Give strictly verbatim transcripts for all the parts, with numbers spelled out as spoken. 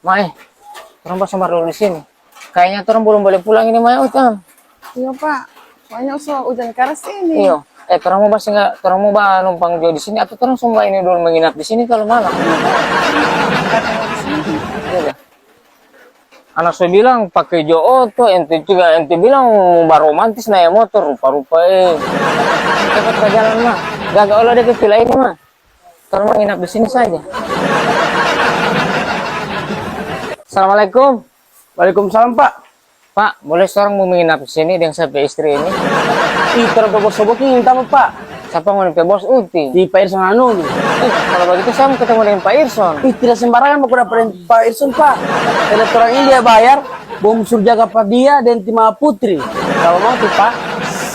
Mae, torang basembar dulu di sini. Kayaknya torang belum boleh pulang ini, Mae, utang. Iyo, Pak. Soalnya so hujan keras ini. Iyo. Eh, torang mau basinga-, torang mau ba numpang jo di sini atau torang cuma ini dulu menginap di sini kalau malam? Iya, Pak. Anak so bilang pake jo oto, ente juga, ente bilang mo baromantis nae motor, rupa-rupa, eh. Cepat ka jalan, ma. Gaga ola depe pila ini, ma. Torang menginap di sini saja. Assalamualaikum. Waalaikumsalam, Pak. Pak, boleh torang mo menginap di sini deng saya pe istri ini? Ih, torang pe bos Soboking minta apa, Pak? Sapa ngoni pe bos Uti? Di Pak Irson anu ni. Ih, kalau begitu saya mau ketemu dengan Pak Irson. Ih, tidak sembarangan mau dapa deng Pak Irson, Pak. Karena torang ini dia bayar, bom suruh jaga pa dia deng ti Mama Putri. Kalau mau tuh, Pak,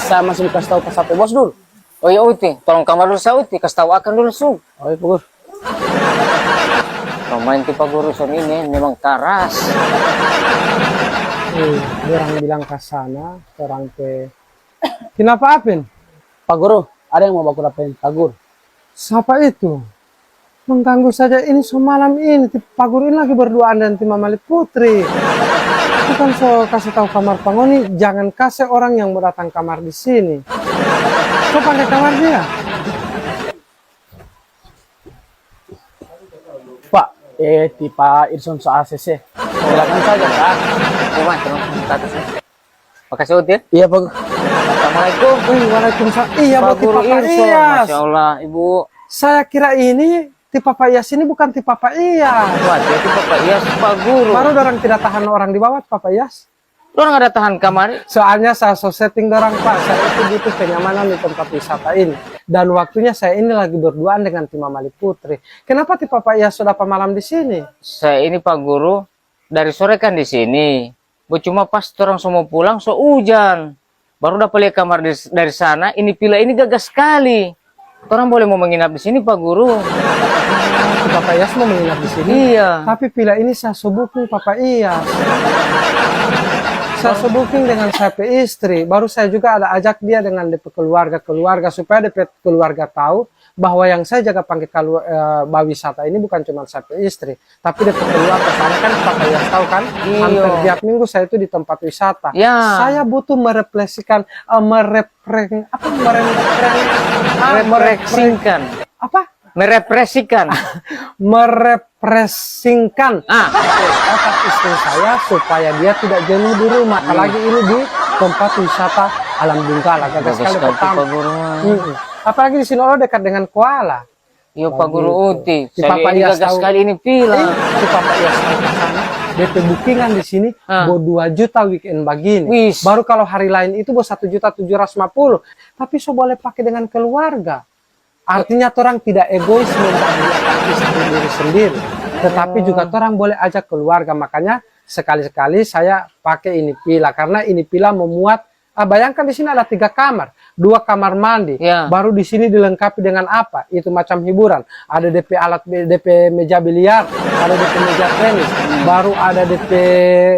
saya masih mau kasih tahu ke sape bos dulu. Oh iya, Uti, tolong kamar dulu sa, Uti, kas tau akang dulu su. Oh iya, Pak Guru. Pemain ti Pak Guru son ini memang karas. Eh, dorang bilang ka sana, torang pe. Kenapa, Apin? Pak Guru, ada yang mau baku dapetin Pak Guru. Sapa itu? Mengganggu saja ini, so malam ini, ti Pak Guru ini lagi berduaan deng ti Mama Liputri. Itu kan so kase tau kamar pa ngoni, jangan kase orang yang mo datang kamar di sini. So pake kamar dia. Pak, eh, ti Pak Irson so A C C. Silakan saja, Pak. Terima, terima kasih. Makasih, Ut, ya. Iya, Pak. Assalamualaikum. Wih, waalaikumsalam. Iya, Pak Guru Irson. Masya Allah, Ibu. Saya kira ini ti Papa Iyas ini bukan ti Papa Iyas. Wah, dia ti Papa Iyas, Pak Guru. Baru dorang tidak tahan orang di bawah, Papa Iyas. Dorang ada tahan kamari. Soalnya saya so setting dorang, Pak. Saya itu butuh kenyamanan di tempat wisata ini. Dan waktunya saya ini lagi berduaan dengan ti Mama Liputri. Kenapa ti Papa Iyas so dapa malam di sini? Saya ini, Pak Guru, dari sore kan di sini. Bo cuma pas torang so mo pulang, so ujan. Baru dapa lia kamar di, dari sana, ini villa ini gaga skali. Torang boleh mo menginap di sini, Pak Guru. Papa Iyas mo menginap di sini? Iya. Tapi villa ini saya so booking, Papa Iyas. Saya so booking dengan saya pe istri. Baru saya juga ada ajak dia dengan depe keluarga-keluarga, supaya depe keluarga tahu bahwa yang saya jaga pangge kalu-, eh, bawisata ini bukan cuma saya pe istri, tapi depe keluarga. Soalnya kan Papa Iyas tahu kan, iyo, hampir tiap minggu saya itu di tempat wisata. Ya. Saya butuh merefleksikan, eh, merepre-, apa, merepre-, ah, merepre-, merefleksikan. Apa? Merefleksikan. Merefleksikan. Ah. Otak istri saya supaya dia tidak jenuh di rumah, apalagi ini di tempat wisata Alam Donggala. Gaga skali, Pak Guru. Mm-mm. Apalagi di sini, oh, dekat dengan kuala. Iyo, Pak Guru Uti. Di Papa Iyas tahu. Gaga skali ini villa. Eh, di Papa Iyas tahu ke sana. Depe bookingan di sini bo dua juta weekend bagini. Wis. Baru kalau hari lain itu bo satu juta tujuh ratus lima puluh. Tapi so boleh pake dengan keluarga. Artinya torang tidak egois membahagiakan istri diri sendiri, tetapi juga torang boleh ajak keluarga. Makanya sekali-sekali saya pake ini villa, karena ini villa memuat, ah, bayangkan di sini ada tiga kamar, dua kamar mandi, ya, baru di sini dilengkapi dengan apa? Itu macam hiburan. Ada depe alat, depe meja biliar, ada depe meja tenis, baru ada depe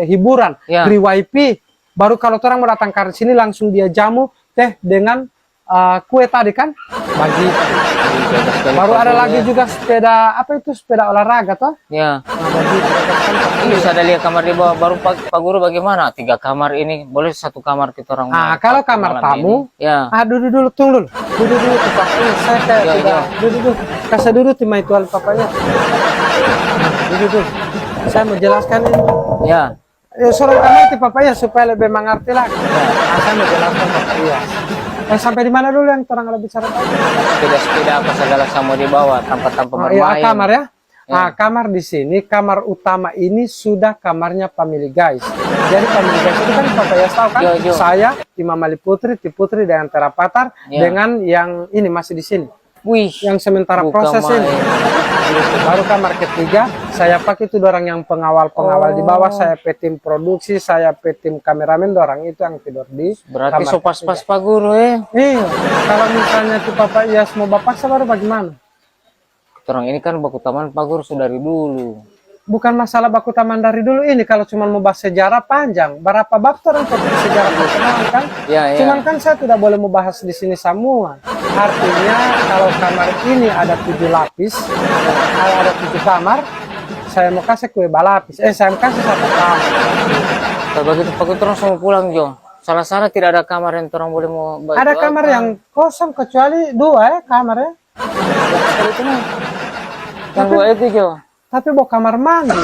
hiburan, ya, free wifi. Baru kalau torang mo datang ka sini langsung dia jamu teh dengan eh, kue tadi kan? Bagitu. Baru ada lagi juga sepeda, apa itu, sepeda olahraga toh? Ya. Nah, bagitu. Ini bisa ada lia kamar di bawah. Baru Pak, Pak Guru bagaimana? Tiga kamar ini, boleh satu kamar kita orang. Ah, kalau kamar tamu, ya. Ah, duduk dulu, tunggu dulu. Duduk dulu, Pak. Ini saya kayak tidak. Duduk dulu. Kasih duduk di mai tuan papanya. Nah, duduk dulu. Saya mau jelaskan ini. Ya. Eh, suruh kamar ti Papa Iyas supaya lebih mengerti lagi. Ya. Ah, saya mau jelaskan Papa Iyas. Eh, sampai di mana dulu yang torang ada bicara tadi? Sepeda-sepeda apa segala sama di bawah, tampa-tampa bermain. Oh, iya, kamar ya? Ya. Ah, kamar di sini, kamar utama ini sudah kamarnya family guys. Jadi family guys itu kan Papa Iyas tahu kan? Yo, yo. Saya, Imam Ali Putri, Ti Putri, dan Tera Patar, ya, dengan yang ini masih di sini. Wih, yang sementara proses ini. Baru kamar ketiga, saya pakai tu dorang yang pengawal-pengawal di bawah, saya pe tim produksi, saya pe tim kameramen, dorang itu yang tidur di kamar ketiga. Berarti so pas-pas, Pak Guru, eh? Iya, kalau misalnya tu Papa Iyas mau bapaksa, baru bagaimana? Torang ini kan baku tamang, Pak Guru, so dari dulu. Bukan masalah baku tamang dari dulu ini, kalau cuma mo bahas sejarah panjang. Barapa bab torang pe sejarah perkenalan kan? Ya, ya. Cuman kan saya tidak boleh mo bahas di sini samua. Artinya kalau kamar ini ada tujuh lapis, kalau ada tujuh kamar, Saya mau kasih kue balapis, eh, saya mau kasih satu kamar. Kalau begitu, Pak Guru, torang so mo pulang jo. Salah-salah tidak ada kamar yang torang boleh mo ba-, Ada kamar yang kosong kecuali dua, eh, kamar, eh. Yang dua itu jo. Tapi bo kamar mandi.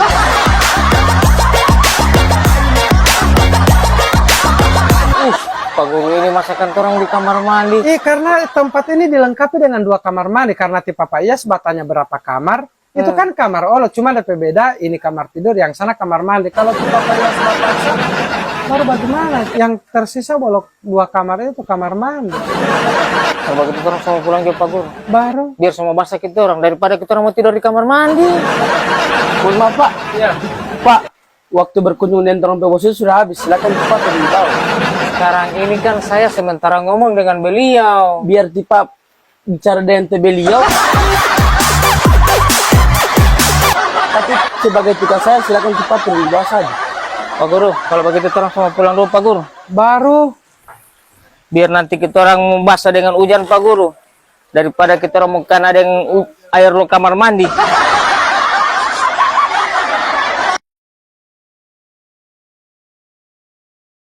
Ih, Pak Guru ini masakan torang di kamar mandi. Ih, karena tempat ini dilengkapi dengan dua kamar mandi. Karena ti Papa Iyas batanya berapa kamar, itu kan kamar olo, cuma ada pe beda, ini kamar tidur, yang sana kamar mandi. Kalau ti Papa Iyas bapaksa, baru bagaimana? Yang tersisa bolok dua kamar itu kamar mandi. Kalau begitu torang so mo pulang jo, Pak Guru. Baru. Biar so mo basah kita orang, daripada kita orang mo tidur di kamar mandi. Mohon maaf, Pak. Iya. Pak, waktu berkunjung deng torang pe bos itu sudah habis. Silakan cepat pergi, Pak. Sekarang ini kan saya sementara ngomong dengan beliau. Biar tipa bicara deng te beliau. Tapi sebagai tugas saya, silakan cepat pergi, bawa saja. Pak Guru, kalau begitu torang so mo pulang dulu, Pak Guru. Baru. Biar nanti kita orang basah dengan hujan, Pak Guru. Daripada kita orang mo kana deng u-, air lo kamar mandi.